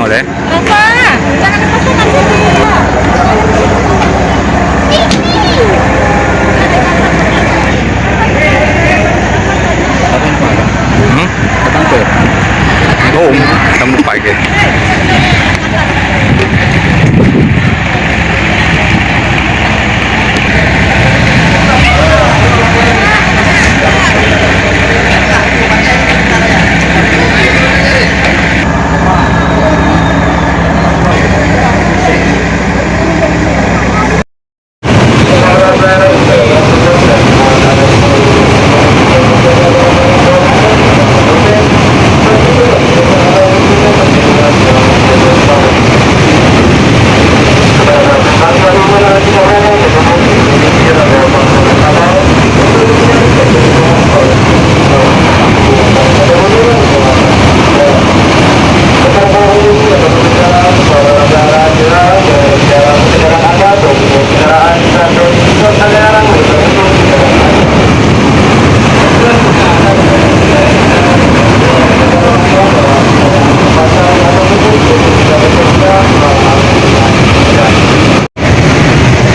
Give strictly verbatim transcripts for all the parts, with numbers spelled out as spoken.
Boleh. Rafa, jangan lepas tangan saya. Hmm? Oh, kamu pakai.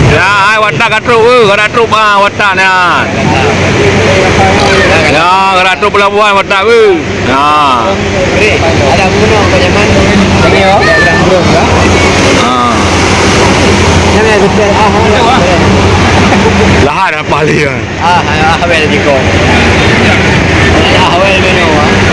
Ya, ai watak ka trok, eh, ka trok, ah, watak nyan. Ya, ka trok pelabuhan watak, eh. Ya. Ada guna kau zaman. Ini ya. Ha. Yang ada betul. Ah, ah. Lahat apa dia? Ah, ah, ah, bel diko. Ah, bel meno, ah.